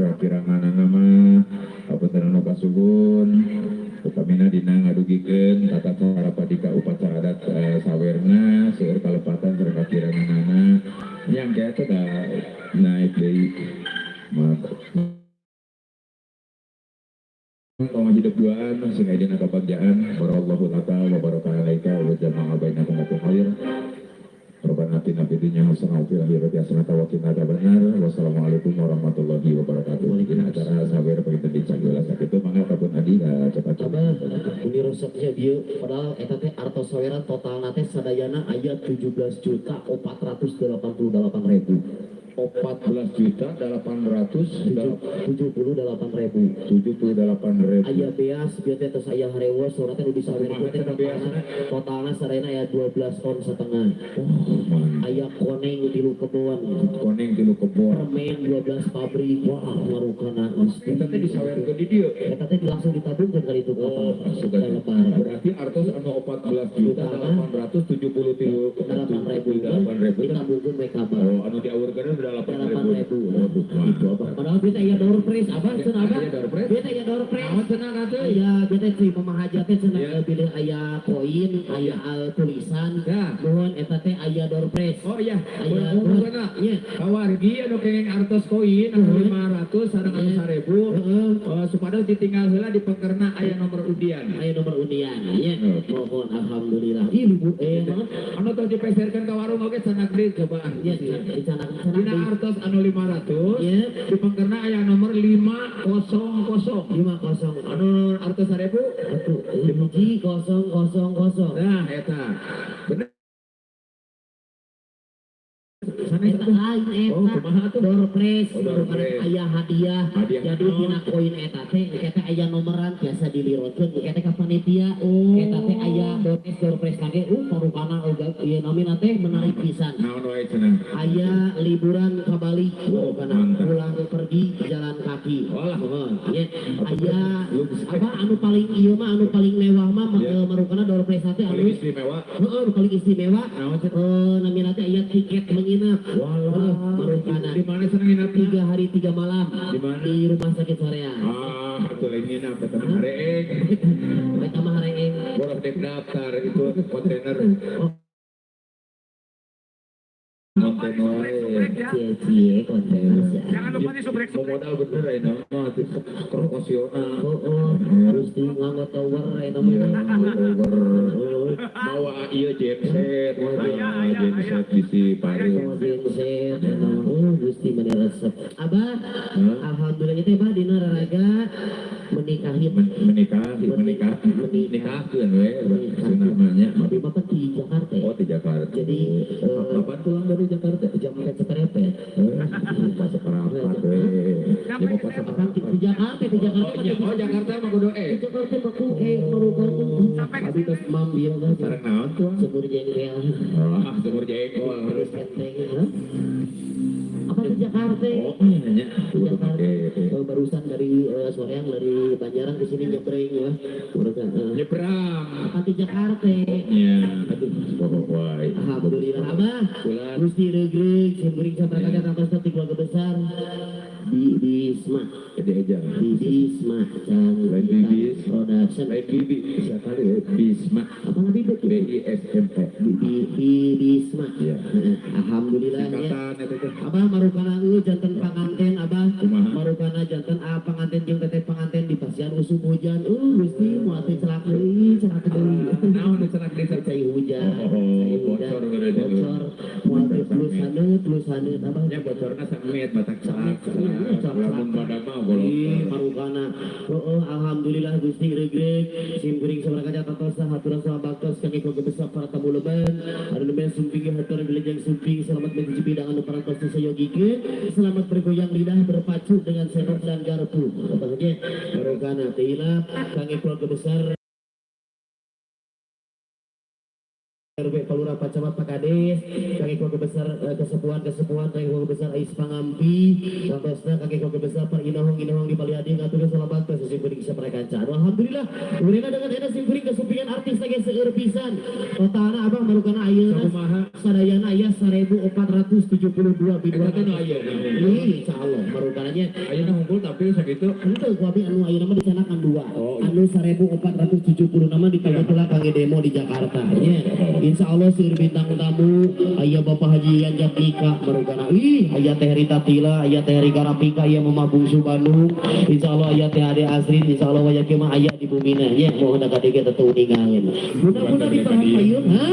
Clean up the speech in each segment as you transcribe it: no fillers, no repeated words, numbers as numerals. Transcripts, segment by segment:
Kakiranganana mah hapunten anu kasuhun, utamina dina ngadugikeun tata cara padika upacara adat sawerna seueur kalepatan sareng kakiranganana yang kayak teh da naik deui. Mantap. Tong hidup duaan sing dina kabagjaan. Barakallahu laka wa baraka alaika wa jama'a bainakum fi khair. Rabbana atina fid dunya hasanah wa fil akhirati hasanah wa qina adzabannar. Wassalamualaikum warahmatullahi wabarakatuh. Dina acara sawer panginten dicagula sakitu, mangga kapun adi cepat. Abah, ini resepnya bieu, padahal eta teh artos saweran totalna teh sadayana aya 17 juta 488 ribu. 14 juta 800 78 ribu. 78 ribu. Aya beas bieu teh, tos aya harewos saurna teh nu disawerkeun teh. Kumaha teh beasna? Totalna sadayana aya 12 ton setengah. Oh, mantap. Aya koneng 3 kebon. Koneng 3 kebon. Permen 12 pabrik. Wah, marukana Gusti. Eta teh disawerkeun di dieu? Eta teh langsung ditabungkeun kali itu. Oh, ka suka. lebar. Berarti artos anu 14 juta 873 8 ribu. 8 ribu. Ditabungkeun we ka Oh, anu diawurkeun udah 8 8 ribu. ribu. Waduh, Itu mantap. apa? Padahal kita aya door prize, Abah, cenah, Abah. Aya door prize? Kita aya door prize. Naon cenah atuh? Aya kita si mamaha teh cenah bilih aya koin, aya tulisan. Nuhun, eta teh aya door prize. Oh iya, Aya. umum kana. Kawargi anu kenging artos koin anu 500 sareng anu 1000. Supados ditinggal heula di pekerna aya nomor undian. Aya nomor undian nya. Mohon, alhamdulillah. Ih, ibu banget. Anu tos dipeserkeun ka warung oge cenah deui, coba. Nya, dicanak Dina cenah. Artos anu 500 di pekerna aya nomor 500. 50. Anu artos 1000 Atuh, 1000. Nah, eta. Bener. Sanes Eta atuh. Lain eta. Oh, kumaha atuh? Door prize, Oh, door prize. Aya hadiah. Hadiah Jadi naon? Dina koin eta teh engke teh aya nomoran biasa dilirokeun engke teh ka panitia. Oh. Eta teh aya door prize lagi. Parukana oga ieu namina teh menarik pisan. Naon wae cenah? Aya liburan ke Bali, Oh, marukana mantap. Pulang pergi jalan kaki. Walah. Mohon, nya. Aya apa anu paling ieu mah, anu paling mewah mah, marukana door prize teh anu Paling istimewa. Heeh, anu paling istimewa. Naon cenah? Namina teh aya tiket menginap. Walah. Marukana. Di mana senang nginapna? 3 hari 3 malam. Di mana? Di rumah sakit Soreang. Ah, atuh lain nginap eta mah hareeng. Eta mah hareeng. Boros dek daftar itu kontainer. Oh. Konten wae. Cie cie konten sia. Jangan lupa nih subrek. Mau modal bener ya nama proporsional. Oh, Gusti nganggo tower eta mah. Iya, tower. Mawa ieu genset, Aya, aya, genset bisi parit. Oh, genset eta mah. Oh, Gusti meni resep. Abah, alhamdulillah itu Abah dina raraga menikahi. Menikah, menikah, nikahkeun we namanya. Abi mah kan di Jakarta. Oh, di Jakarta. Jadi, Kapan pulang dari Jakarta? Jam 4.15. Pas seperapat we. Ya mau pas Akang seperapat. di Jakarta, di Jakarta. Oh, iya. Oh, Jakarta mah kudu Di Jakarta mah ku merupakan Sampai ke abi sini. Tos mam bieu kan. Sareng naon tuh? Semur jengkel. Oh, semur jengkol. Terus enteng, hah? Apa di Jakarta? Oh, iya nya. Di Kudu Jakarta. make. Barusan dari Soreang, dari Banjaran ke sini nyebrang ya. Barusan. Nyebrang. Apa di Jakarta? Ya, aduh, pokok wae. Alhamdulillah, Abah. Bulan. Gusti regreg, simkuring saprakaca tantos di keluarga besar di Bisma. Jadi aja. Di Bisma Cang Lain Bibis. Production. Lain Bibi, siapa kali ya? Bisma. Apa nabi B I S M E. di Bisma. Iya. Heeh, alhamdulillah ya. Singkatan eta teh. Abah marukana eueuh janten panganten Abah. Kumaha? Marukana janten panganten jeung teteh panganten di pasian usum hujan. Gusti moal teh celak deui, celak deui. Naon nu cenah desa? Cai hujan. Oh, Cai hujan. bocor berarti. Bocor. Moal teh plus haneut Abah. Nya bocorna samet batak Samet, celak. iya, celak. Lamun badak mah Ih, bolong. marukana. Oh, alhamdulillah Gusti regreg. Sim kuring sabarakaca tatosa haturan salam baktos kangge keluarga besar para tamu leban. Anu nembe sumping hatur wilujeng sumping, selamat mencicipi hidangan nu parantos disayogikeun. Selamat bergoyang lidah berpacu dengan sendok dan garpu. Apa saja marukana teu hilap kangge keluarga besar RW Palura, Pak Camat, Pak Kades, kangge keluarga besar kesepuhan-kesepuhan, kangge keluarga besar Ais Pangampi, santosna kangge keluarga besar Par Inohong-Inohong di Paliadi ngaturkeun salam baktos sim kuring saprakaca. Anu alhamdulillah, urena dengan enak sim kuring kesumpingan artis lagi seueur pisan. Totalna Abah marukana ayeuna Sakumaha? Sadayana aya 1472 biduan. Eta teh nu ayeuna. Ih, insyaallah marukananya. Ayeuna hungkul tampil sakitu. Henteu ku abi anu ayeuna mah dicanakan dua. Oh, iya. Anu 1470 nama ditambah pula kangge demo di Jakarta. Nya. Insyaallah seueur bintang tamu aya Bapak Haji Yan Jatnika marukana. Ih, aya Teh Rita Tila, aya Teh Rika Rafika, aya Mama Bungsu Bandung. Insyaallah aya Teh Ade Asrin, insyaallah waya kieu mah aya di bumina nya. Mohon ka dieu teteu ningalin. Mudah-mudahan diperahan payun, ha?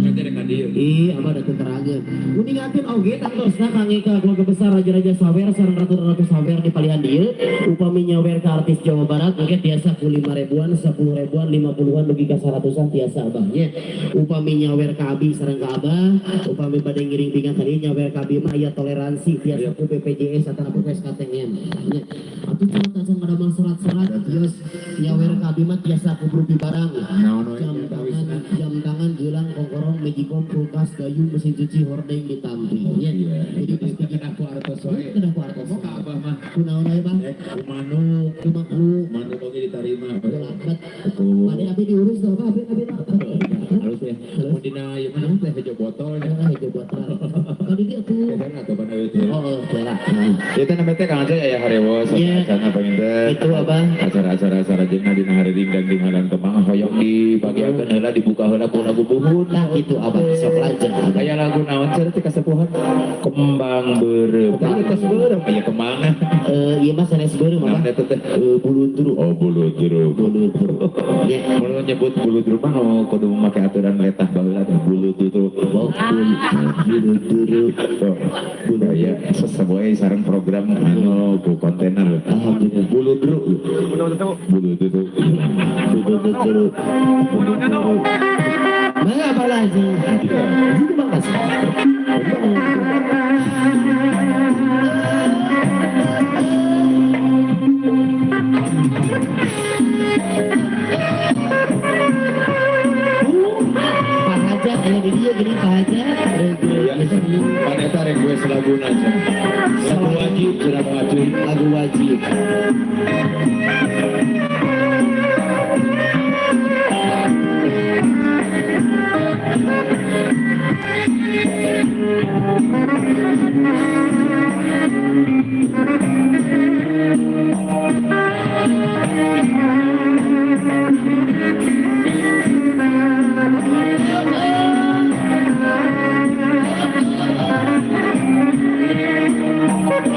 Eta rek ka dieu. Ih, abah da terangeun. Uningakeun oge tangtosna kangge ka keluarga besar Raja-Raja Sawer sareng Ratu-Ratu Sawer di palihan dieu. Upami nyawer ka artis Jawa Barat engke tiasa ku 5 ribuan, 10 ribuan, 50-an dugi ka 100-an tiasa abah nya. Upami nyawer ka abi sareng ka abah, upami bade ngiring bingah ka dieu nyawer ka abi mah aya toleransi tiasa ku BPJS atanapi ku SKTM nya. Atuh cuma tacan ngadamel surat-surat geus nyawer ka abi mah tiasa ku grupi barang. Naon we Jam nya tangan, jam tangan, gelang, kongkorong, magicom, kulkas, gayung, mesin cuci, hordeng ditampi. Ya. Iya. Jadi Jadi pasti kita ku artos wae. Kedah ku artos. Komo ka abah mah. Kunaon aya Bang? Rek ku manuk, Kumaha? manuk oge diterima. Lakbat. Ku Mane abi diurus tuh, Pak, abi abi Pak. Halus ya. Mun dina ieu mah teh hejo botol nya. Ah, hijau botol. Tadi dia tuh. Kedah atuh kana ieu teh. Oh, kela. Ieu teh namanya teh Kang Aceh aya harewos Iya. acara panginten. Itu Abah. Acara-acara sarajengna dina hareuding dan di halan kemang hoyong dibagiakeun heula dibuka heula ku lagu buhun. Nah, itu Abah sok lanjut. Abah. Aya lagu naon cenah teh kasepuhan? Kembang beureum. Tah ieu tos beureum aya kemangna. Eh, ieu mah sanes beureum Naon Abah. eta teh? Eh, buludru. Oh, buludru. Buludru. Ya. Mun nyebut buludru mah nu kudu make aturan letah baheula teh buludru. Oh, buludru. Oh, ya, sesuai sareng program anu ku kontainer. Alhamdulillah. Buludru. Buludru. Buludru. Buludru. Mangga apa lagi? Itu Bang Mas. Pak Hajat aya di dieu geuning Pak Hajat. Iya, pan eta request laguna cenah. Lagu wajib cenah wajib. Lagu wajib.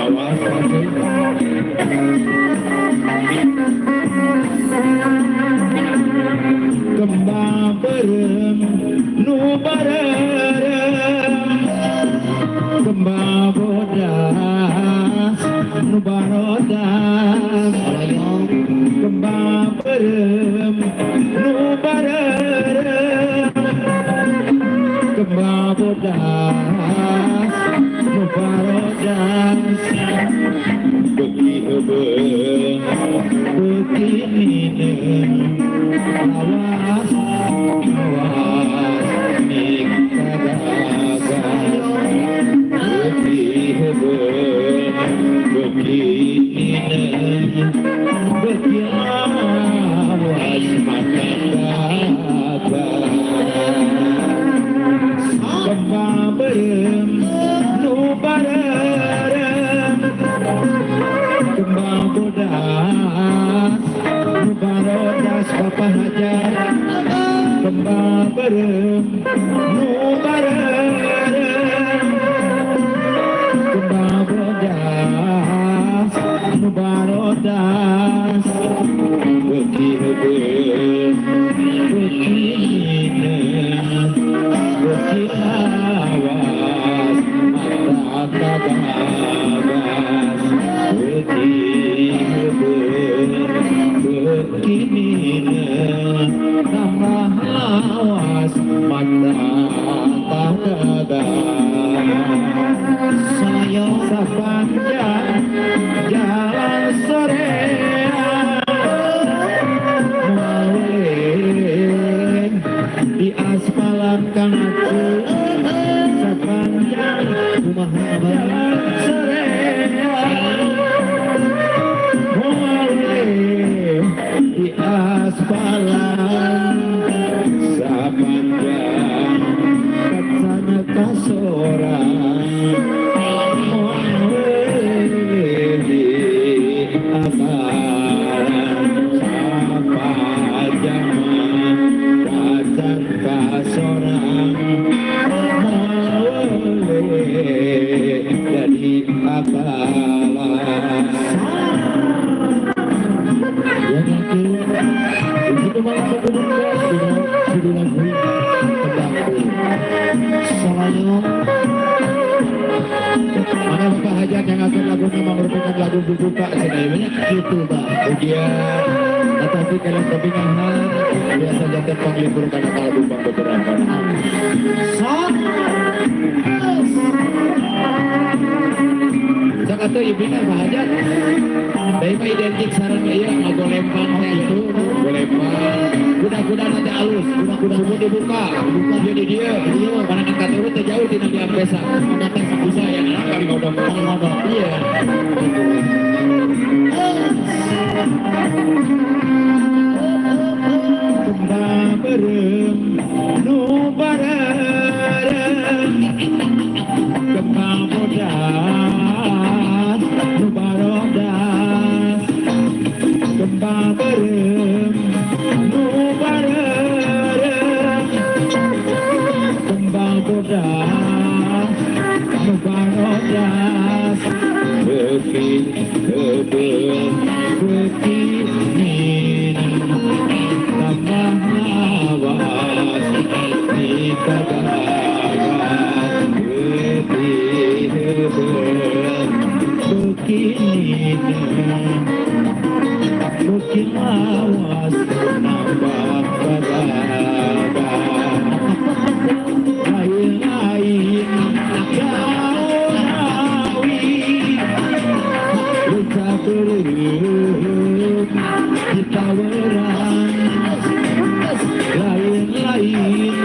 Awas wajib. Kembang beureum nu bareureum, kembang bodas nu barodas, Hoyong. kembang beureum nu bareureum, kembang bodas nu barodas, beuki heubeung beuki mineun, awas awas nikadaga, beuki heubeung beuki mineun, beuki awas makadaga, kembang beureum nu bareureum, kembang bodas nu barodas Bapak Hajar, kembang beureum nu bareureum, kembang bodas nu barodas, beuki heubeung beuki mineun, beuki awas mata kagagas, beuki heubeung beuki mineun, tambah lawas mata kagagas. Sayo. Sepanjang jalan sorean, mau Lantaran sapanjang pacar kasorang boleh jadi akalan. Yang laki itu malah mengumumkan dengan judul lagu Tembang Salahnya. Mana Pak Hajat yang akan lagu memang merupakan lagu buka sebenarnya gitu Pak. Ujian tetapi kalau kebingungan biasa jantan panglipur karena kalbu bang beberapa. Sok atuh ibu Pak Hajat. Dari mah identik sareng ieu ngagolempang teh itu, golempang. Kuda-kuda nanti alus, kuda-kuda semua dibuka, dibuka dia di dia. Mana kan kata teh jauh tina di Ampesa. Bisa yang anak kali ngodong, ngodong. Iya. Kembang berem nu bareng, kembang bodas nu barodas, kembang berem nu bareng, kembang bodas nu barodas, beki kebel beki nina tambah lawas dikagagas, beki kebel beki nina beki lawas nambah kagagas, lain-lain daun awi luka berem kita werang, lain-lain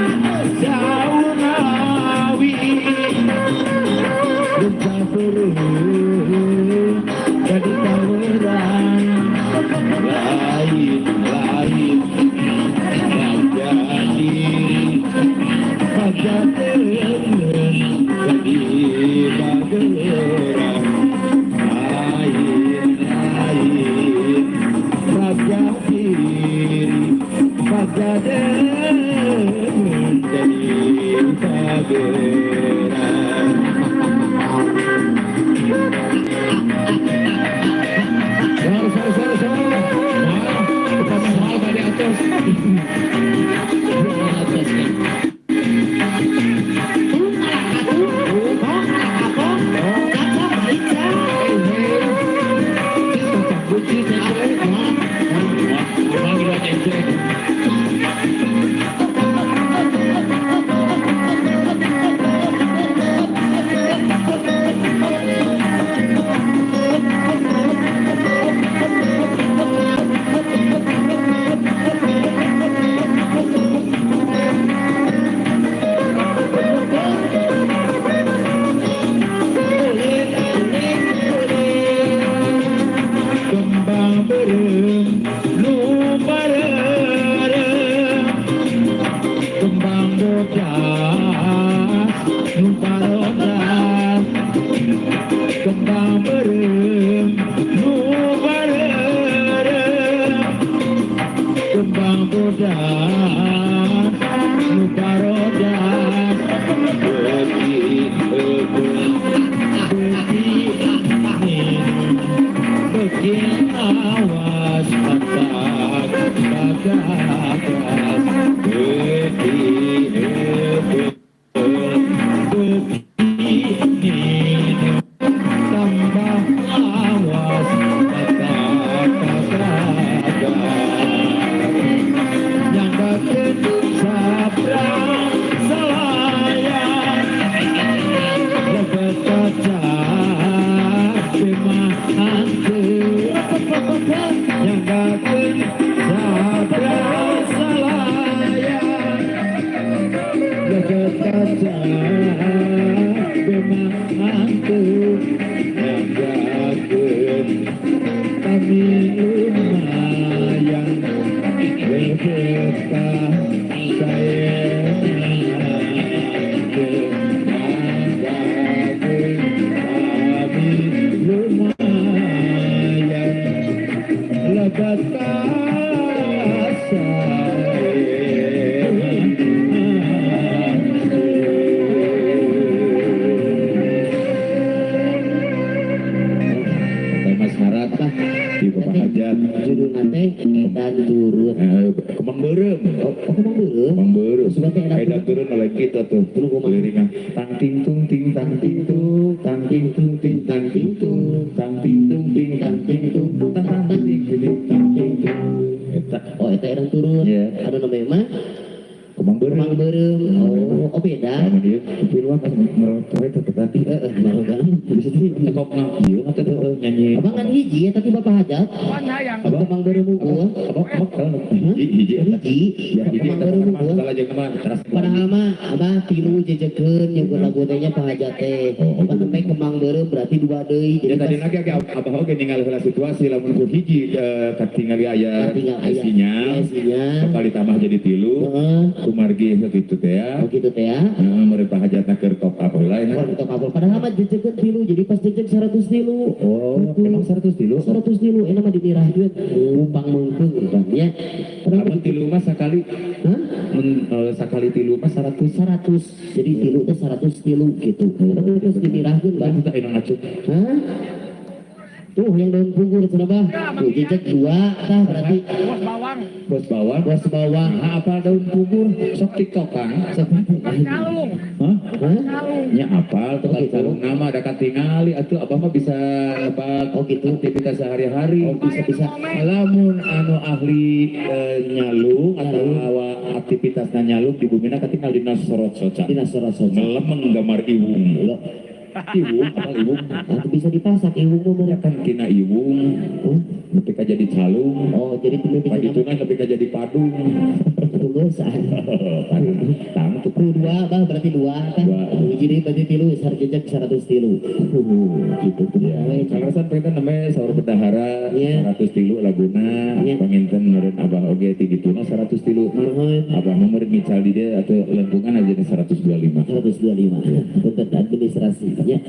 daun awi luka berem jadi taweran, lain-lain raja diri raja temen jadi bageran, lain-lain raja diri raja temen jadi bageran. Sorry, sorry, sorry, sorry. Nah, kita mahal tadi atas. Atas nih. Kembang berem nu bareng, kembang bodas nu barodas, kembang berem nu bareng, kembang bodas nu barodas, beki beki beki beki awas patak bagagas, beki beki tambah awas patak bagagas, yang daken sabrang salayang lebet kaca bemah yang daken sabrang salayang lebet kaca bemah yang daken kami lumayan lebet saya lumayan. Jagat Mas Harat di Bapak Hajat Judul nate Edan Turun. Kemang Beureum. Oh, Kemang Beureum. Kemang Beureum. Edan Turun oleh kita tuh. Liriknya tang ting tung ting tang ting tung tang ting tung ting tang ting tung tang ting tung ting tang ting tung tang tang ting ting tang ting tung. Eta. Oh, eta Edan Turun. Anu namanya mah Kemang Beureum. Kemang Beureum. Oh, beda. Lamun ieu piluan pas merotoy teh tadi. Heeh, baroga. Bisa jadi tekok na ieu teh nyanyi. Abang kan hiji eta ti Bapak Hajat. Abang Kemang Beureum unggul. Abang kalau hiji hiji. Ya hiji Kemang Beureum unggul. Salah jeung mah teras. Padahal mah abah tilu jejekeun nyebut lagu teh nya Pak Hajat teh. Pan sampai Kemang Beureum berarti dua deui. Ya tadi lagi abah oge ningali heula situasi lamun ku hiji katingali aya sinyal. Bakal ditambah jadi tilu. Kumargi sakitu teh ya. Oh gitu teh ya. Heeh, mere Pak Hajatna keur top up heula ya. Keur top up. Padahal mah jejekeun tilu, jadi pas jejeg 100 tilu. Oh, emang 100 tilu? 100 tilu, enak mah dimirahkeun. Upang meungkeung bang nya. Lamun tilu mah sakali. Hah? Mun sakali tilu mah 100. 100. Jadi tilu teh 100 tilu gitu. Terus dimirahkeun bang. Tah enak ngacuk. Hah? Tuh yang daun punggur cenah bah. Tuh jejeg dua tah berarti. Bos bawang. Bos bawang. Bos bawang. Nah, apa daun punggur? Sok tiktokan. Sok tiktokan. Calung. Hah? Calung. Nya apal tukang calung nama ada katingali atuh abah mah bisa nebak. Oh gitu. Aktivitas sehari-hari. Oh bisa-bisa. Lamun anu ahli nyalung atau aktivitasna nyalung di bumina katingal dina sorot soca. Dina sorot soca. Melemeng gambar iwung. Iwung, apa iwung? Atau bisa dipasak iwung mah ya kan kina iwung. Nepi ka jadi calung. Oh, jadi tilu bisa dituna nepi ka jadi padung. Itu geus. Tang tuh dua, bah berarti dua kan. Jadi berarti tilu sarjejeg 100 tilu. Gitu. Ya, kaleresan pengen namanya saur bendahara 100 tilu laguna panginten meureun abah oge ti dituna 100 tilu. Abah mah meureun mical di dieu atau lengkungan aja 125. 125. Punten administrasi. Ya,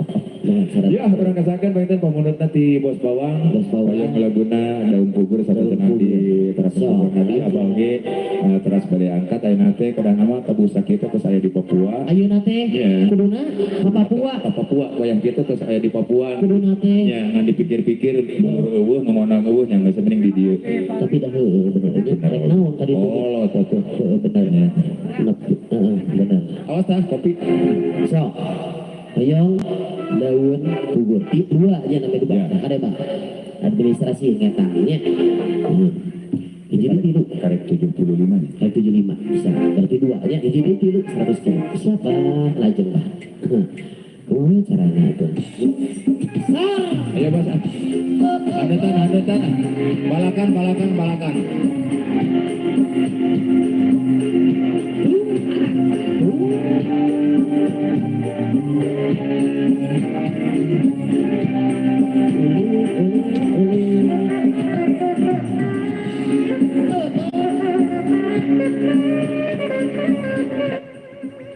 ya orang kasakan panginten pamundutna ti Bos Bawang. Bos Bawang yang laguna daun pugur satu tenang di teras tadi abah oge teras bade angkat ayeuna teh kadang nama tabusa kitu terus aya di Papua. Ayeuna teh kuduna ka Papua. Ka Papua wayah kitu terus aya di Papua. Kuduna teh. Nya ngan dipikir-pikir umur eueuh ngomongna eueuh nya geus mending di dieu. Tapi dah heueuh bener. Rek naon ka ditu? Oh, tuh bener nya. Heeh, bener. Awas tah kopi. Sok. Hoyong daun pugur. Dua aja namanya dua. Ada bang. Administrasi ngetangnya. Jadi tilu karek 75 nih. Karek 75 bisa. Berarti dua aja. Jadi tilu 100 kilo. Siapa lajeng lah. Kumaha caranya itu? Ayo bos. Handetan, handetan. Balakan, balakan, balakan.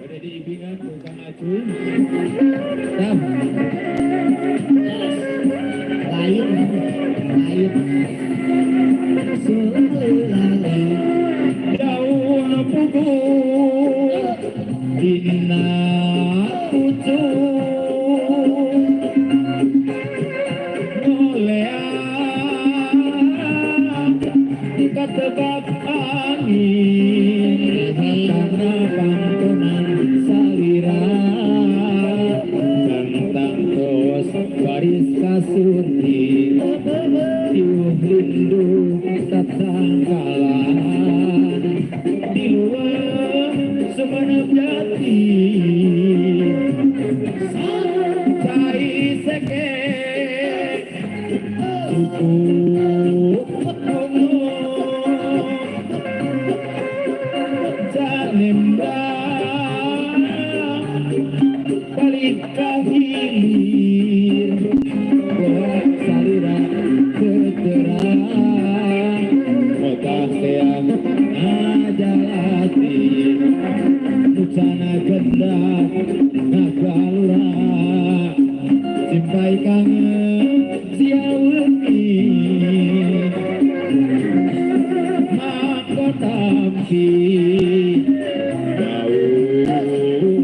Ada diimbingan tukang acu. Tam. Lain, lain. Selalu daun pugur dina pucuk ngoleang katebak angin karena pangkonan salira tentang tos waris kasurti tiuh lindu tatangkalan di luar Sumenep Jati cai seke cukup umur janembang balik ka hilir boleh salira keterang. tampi daun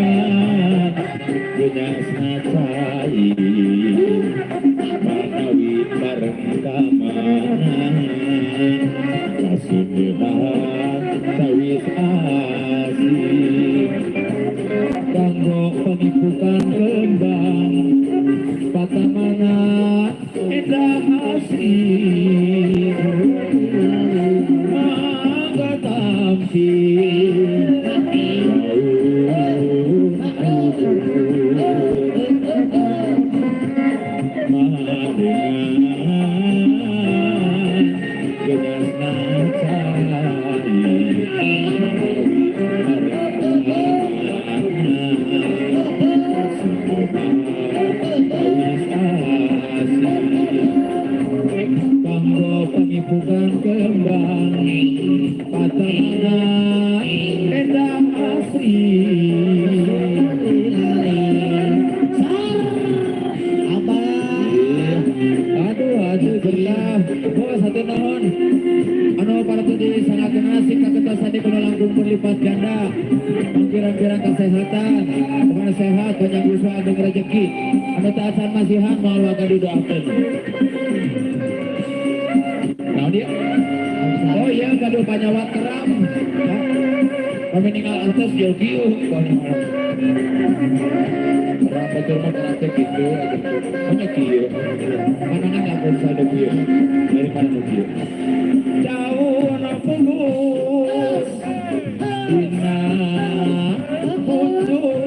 marengan genyasna cai manawi bareng kamana kasundehan tawis asih kanggo pengipukan kembang patamana endah asih mangga tampi pengipukan kembang patamana endang asri. Aduh aduh gerlah oh satu nuhun anu para tudi sangat asik kaketasan di kuno langkung berlipat ganda mangkirang-kirang kesehatan pokoknya sehat banyak usaha dan rezeki anu taatan masihan moal waga didoakeun. Dia. Oh iya gaduh panyawat keram. Kami ninggal atas jauh keram betul mah keram teh gitu. Pokoknya kieu. Mana lamun sada kieu daripada nu kieu. Jauh na punggus dina pucuk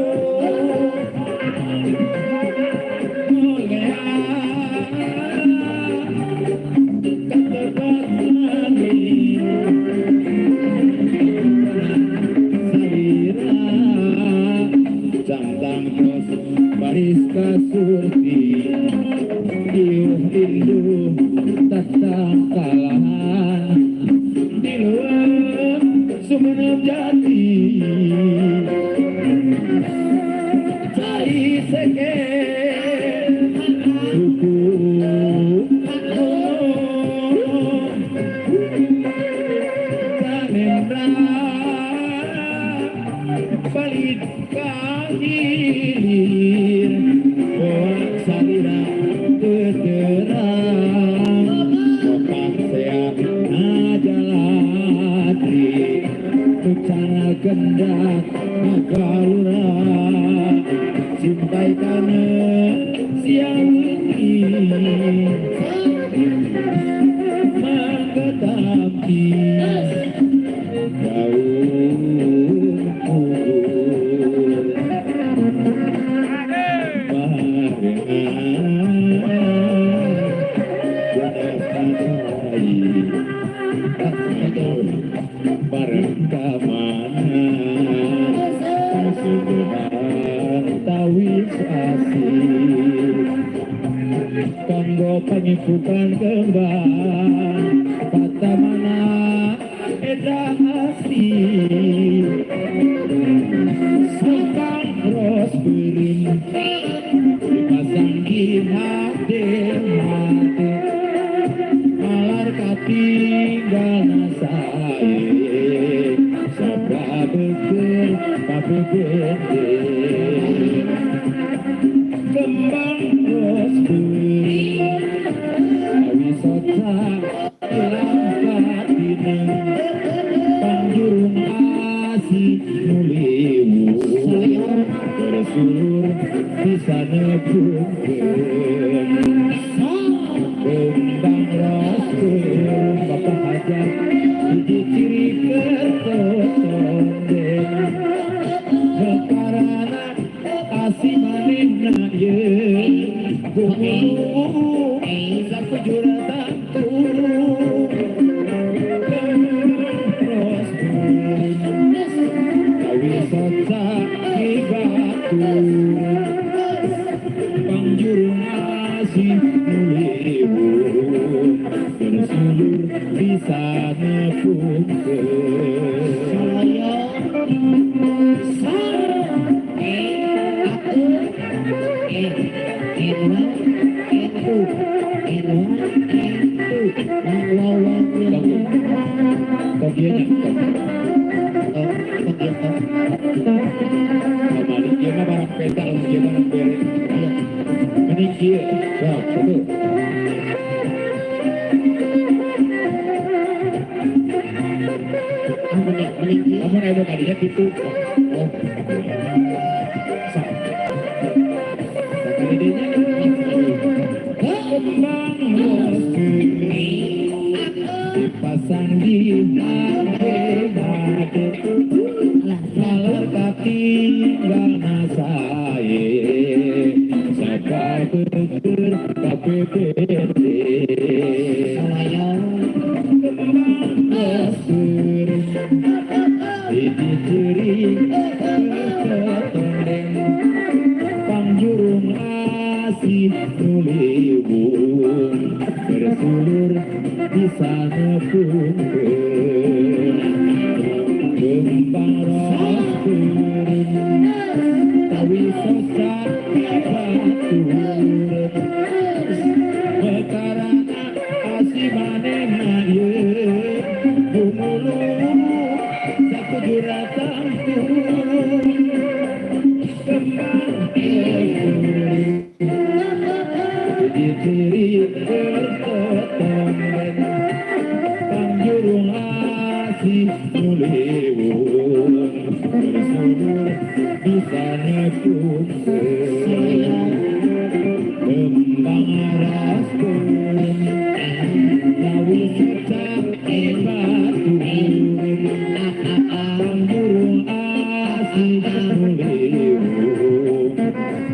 baris kasurti diuh indu tatangkalan di leuweung Sumenep Jati cai seke suku tanembra balit ka hilir salira teterang kopak seak najalatri tucana gendak nagalura simpai kana siang wengi mangga tampi daun kubur bareng kamana kasuduhan tawis asih kanggo pengipukan kembang patamana edah asih sukang ros beureum dipasang di hate hate malar katinggal sae sabra beker kabebende kembang ros beureum awi soca ilang katineng panjurung asih nuliwu bersulur bisa nepungkeun kembang ros beureum bapak hajar hiji ciri kertotonden karana asih manehna ye gumuluh sakujur tangtu ros beureum awi soca batur panjurung asih nuliwu bersulur bisa nepungkeun saya sa e aku e e dua e Kieu barang bere. Iya. Mending kieu. Sok, satu. Ah, mending mending kieu. Lamun aya nu kadinya kitu. Oh, Sok. Sakali deui nya. Kembang roskeun dipasang di nade-nade alah, salah katinggalna sae sakabeukeun KPPD salayong. Kembang roskeun hiji ciri tetondeng pangjurung asih nuliwung bersulur bisa nepungkeun kembang roskeun tawi sosak batur bekarana asih manehna ieu gumulung sakujur tangtu kembang roskeun hiji ciri tetondeng pangjurung asih nuliwung bersulur bisa nepungkeun kembang roskeun tawi secak batur pangjurung asih nuliwung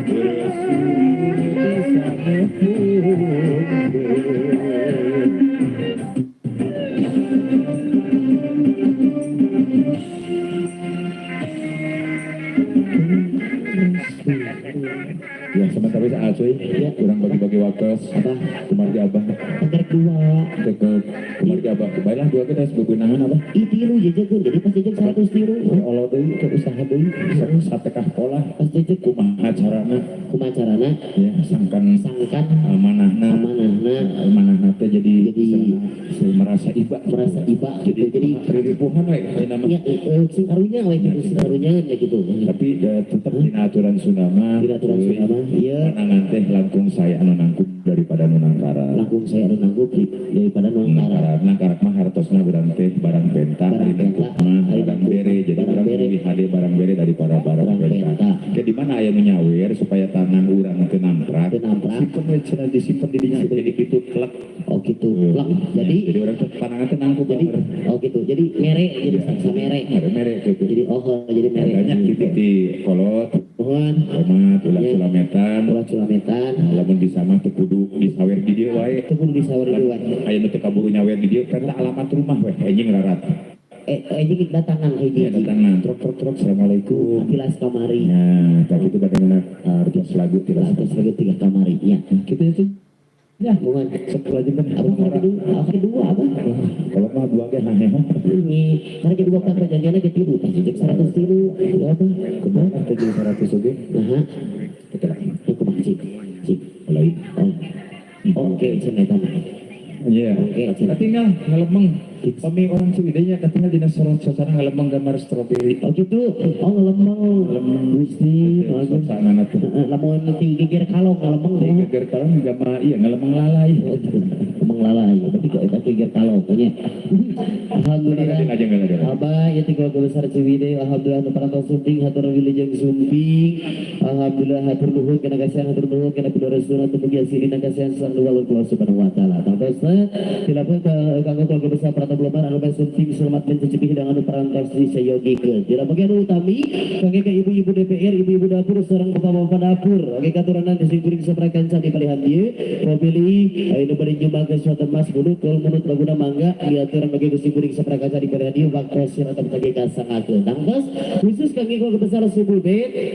bersulur bisa nepungkeun. Ya, sementara bisa cuy, Iya. kurang bagi-bagi waktu. Apa? Kumargi abah, Anggar dua. ke kumargi abah. Baiklah dua kita harus begunahan apa? Ih, tilu jejekeun. Jadi pas jejek 100 tilu. Ya Allah deui, ke usaha deui, satekah pola. Pas jejek Kumaha carana? Kumaha carana? Ya, sangkan Sangkan amanahna, amanahna amanahna teh jadi Jadi merasa iba, merasa iba gitu. Jadi riripuhan we ayeuna mah. Ya, sing karunya we gitu, sing karunya ya gitu. Tapi ya, tetep dina aturan Sunda mah. Dina aturan cuy, Sunda mah, iya. Menangan teh langkung saya anu nangkup daripada nu nangkara. Langkung saya anu nangkup daripada nu nangkara. Nangkara, nangkara mah hartosna urang teh barang penta, Barang ari nangkup penta, mah ari barang nangkup bere. Jadi barang urang bere. lebih hade barang bere daripada barang Barang penta. penta. Ke di mana aya nu nyawer supaya tanah urang teu namprak. Teu namprak. Simpen we cenah disimpen di dinya jadi kitu klek. Oh gitu. Plak. Jadi jadi urang teh panangan teh nangkup jadi oh gitu. Jadi mere jadi saksa mere. Mere-mere gitu. Jadi oh jadi mere. Banyak gitu di kolot, Mohon komat, ulah Iya. sulametan. ulah sulametan. Lamun bisa mah teu kudu disawer di dieu wae. Teu kudu disawer di dieu wae. Aya nu teu kaburu nyawer di dieu kan alamat rumah we anjing rarat. Anjing datangan hiji. Iya datangan truk truk truk assalamualaikum. Tilas kamari. Nah, tapi itu bagaimana artos lagu tilas. Tilas lagu tiga kamari. Iya. Kita itu Ya, mohon. sok lanjutkan. Apa kedua? Apa kedua apa? Kalau mah dua ge hahe. Ini karena kedua kan perjanjiannya ke tilu, pasti cek 100 tilu, ya apa? Kumaha teh jeung 100 oge? Nah, Kita lah. itu kumaha cik, cik. Mulai. Oh, oke, cenah eta mah. Iya. Oke, cenah. Tinggal ngelemeng. Pami orang Ciwidey-nya katinggal dina suasana ngelemeng gambar stroberi. Oh gitu, oh ngelemeng, Ngelemeng. Gusti, bagus. Suasana tuh. Heeh, lamun ti geger kalong ngelemeng Di mah. geger kalong gambar iya ngelemeng lalai. Oh, gitu. Ngelemeng lalai, berarti kok eta geger kalong nya. Alhamdulillah. Aja enggak ada. Abah ya tiga keluarga besar Ciwidey, alhamdulillah nu parantos sumping hatur wilujeng sumping. Alhamdulillah hatur nuhun kana kasihan hatur nuhun kana pidorestuna teu mugi hasilna kasihan sang luar Allah Subhanahu wa taala. Tangtosna tilapun kanggo keluarga besar Prata Blobar anu bade sumping selamat mencicipi hidangan nu parantos disayogikeun. Tidak mugi anu utami kangge ka ibu-ibu DPR, ibu-ibu dapur sareng bapak-bapak dapur. Oke katuranan disimkuring saprakanca di palihan ieu. Pabili anu bade nyumbangkeun suatu emas mulut kul mulut laguna mangga diaturan bagi disimkuring saprakanca di palihan ieu waktu sira tetep kasangakeun. Tangtos khusus kangge keluarga besar suku B,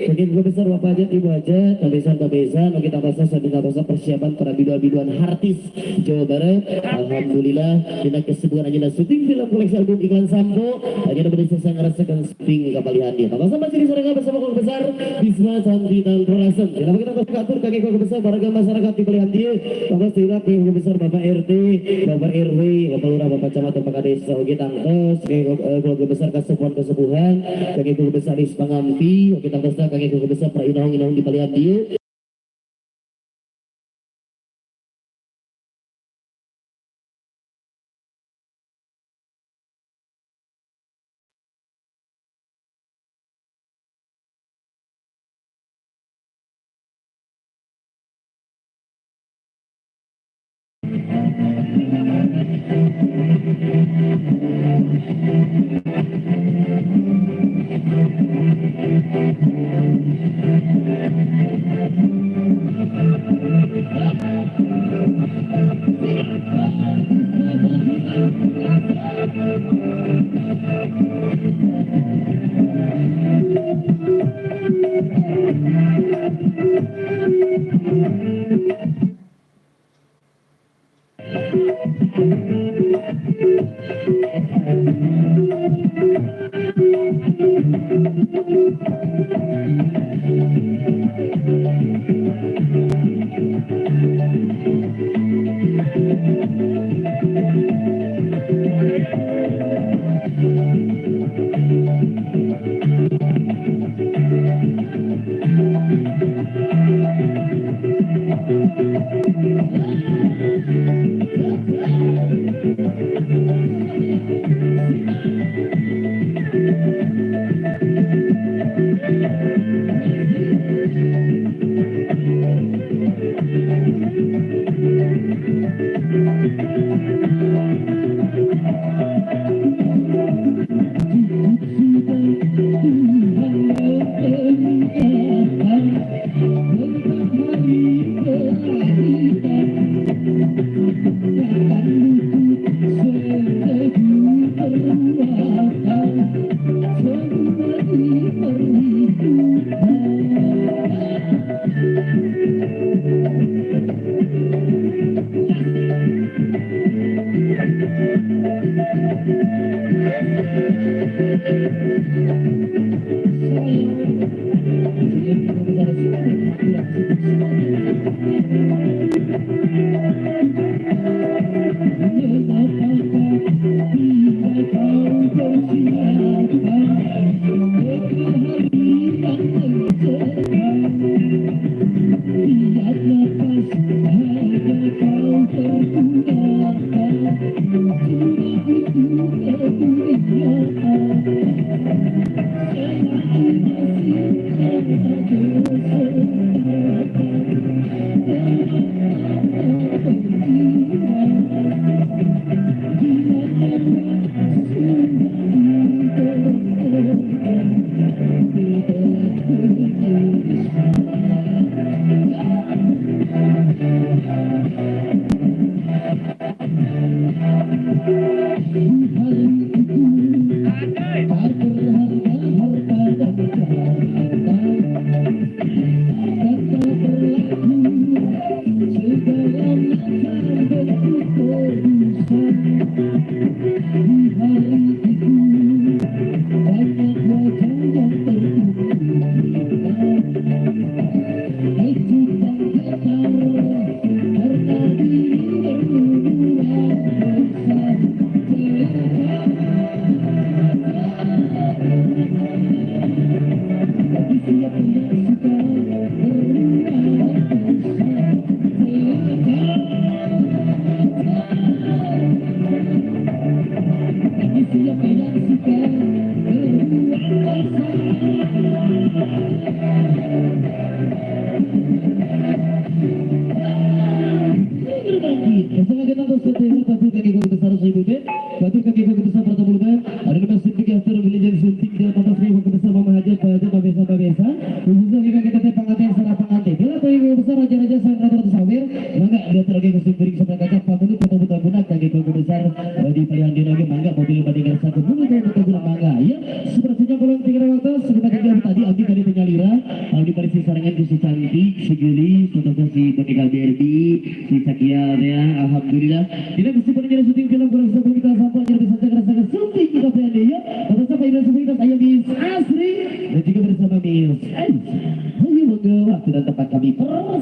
kangge keluarga besar Bapak Hajat, Ibu Hajat, kabesan-kabesan oke tangtosa sambil tangtosa persiapan para biduan-biduan artis Jawa Barat. Alhamdulillah dina kesibukan anjeunna syuting film koleksi album iklan sampo anjeunna bade sesa ngarasakeun syuting kapalihan dieu. Tangtosa masih disarengan bersama keluarga besar Bisma Santi Tangtorasen. Dina kita katur kangge keluarga besar warga masyarakat di palihan dieu. Tangtos dina keluarga besar Bapak RT, Bapak RW, Bapak Lurah, Bapak Camat, Bapak Kades oge tangtos keluarga besar kasepuhan-kesepuhan kangge keluarga besar di Pangampi oge tangtos kangge keluarga besar para inong-inong di palihan dieu.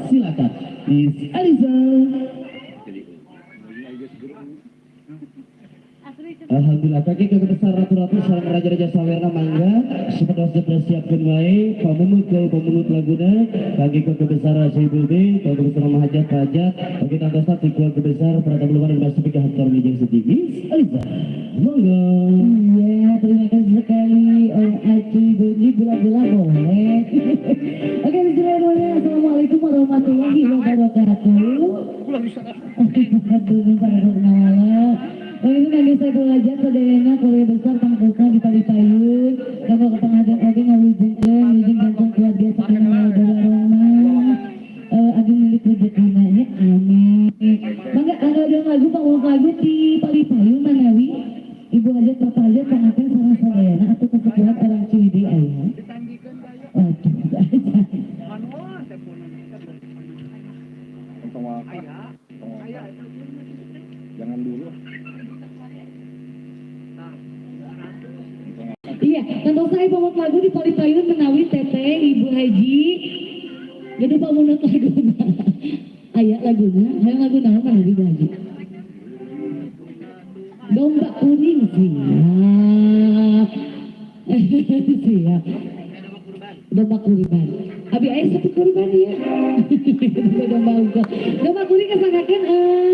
Persilakan Miss Alisa. Alhamdulillah kaki besar ratu-ratu sareng raja-raja sawerna mangga supados dipersiapkeun wae pamunut ke pamunut laguna kaki keluarga besar Ibu B, keluarga besar Mahajat Pajat, bagi tantosna ti keluarga besar para tamu dan masuk ke hatur wilujeng sumping. Aliza, monggo. Iya, terima kasih sekali Om Aci Bunyi gula-gula boleh. Oke, bismillahirrahmanirrahim. Assalamualaikum warahmatullahi wabarakatuh. Oh, ini kangge saya belajar sadayana keluarga besar pangkukan di Palipayun, kanggo kepengadan oge ngawujudkeun wilujeng jantung keluarga sakinah mawaddah warahmah. Agung milik rezekina nya, amin. Mangga angga dong lagu panggung lagu di Palipayun manawi Ibu hajat Bapak hajat pangaken sareng sadayana atau kesepuhan orang Ciwidey aya. Waduh, aja. Jangan dulu. Iya, tentu saya pamut lagu di Palipayun menawi Teteh Ibu Haji. Jadi pamunut lagu. Aya laguna, hayang lagu naon manawi Ibu Haji? Domba kuning siap. Siap. Domba kurban. Abi aya sapi kurban ya. Domba unggul. Domba kuning kesanggakeun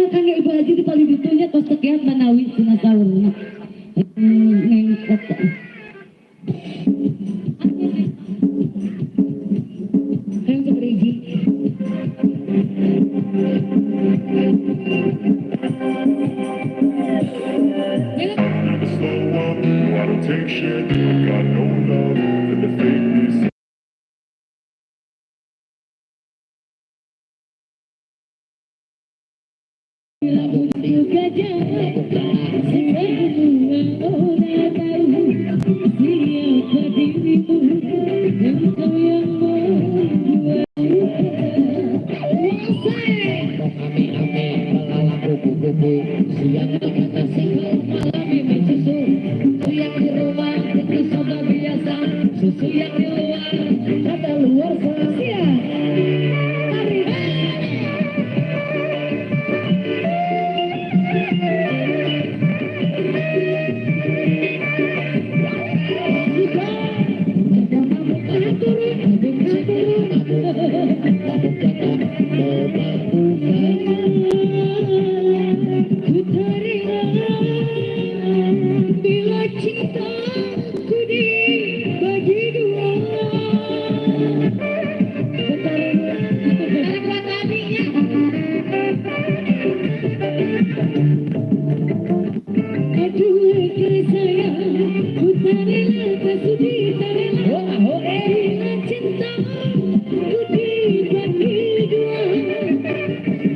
kangge Ibu Haji di Palipayun nya tos tekian manawi cenah saurna. Nengkot. Hayang sabariji. Never slow up, no I don't take shit. I got no love for the fakeness. Gajah semua orang tahu siapa dirimu, engkau yang membuat Ame-ame melalang kupu-kupu, siang makan nasi, malam minum susu. Susu yang di rumah itu soda biasa, susu yang di luar kata luar sia. Tarik. Ku teringat bila cintaku dibagi dua. Tarik buat tadinya. Aduh sayang, ku tak rela, tak sudi tak rela bila cintaku dibagi dua.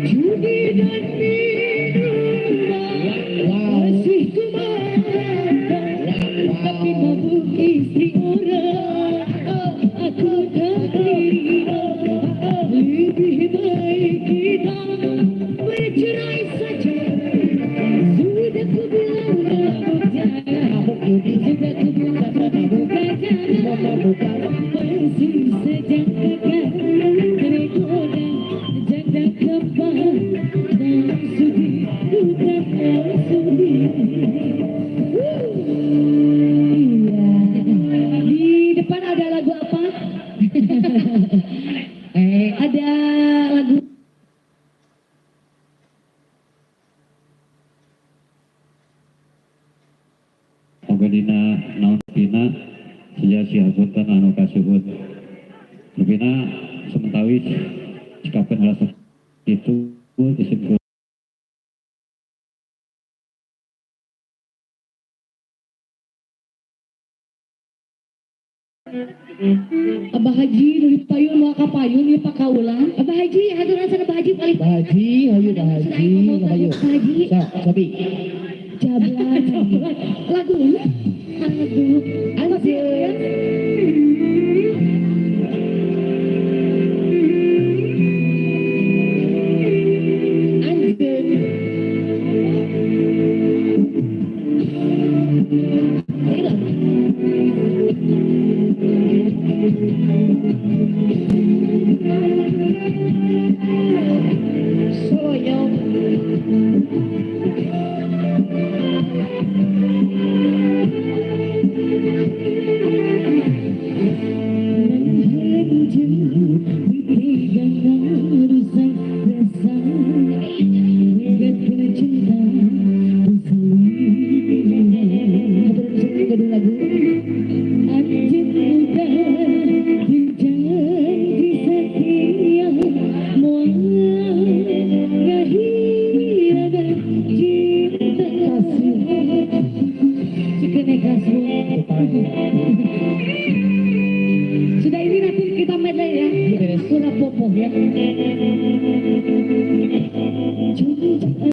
Judi dan minuman masih ku makan, tapi mabuk istri orang aku tak terima. Lebih baik kita bercerai saja. Sudah ku bilang mabuk jangan, sudah ku bilang mabuk jangan, masih saja gagal tergoda janda kembang tak sudi, ku tak sudi. Iya. Di depan ada lagu apa? Ada lagu Oge dina naon pina seja sihapunten anu kasuhun. Rupina sementawis cikapeun rasa itu disebut Abah Haji dari payun mau ka payun ieu pakaulan. Abah Haji haturan sana Abah Haji paling. Bah Haji, hayu Bah Haji, hayu. Abah Haji. Sok, sapi. Jablay. Lagu. Aduh. Anjir. Anjir. Hilang. Soyong. Gaduh lagu.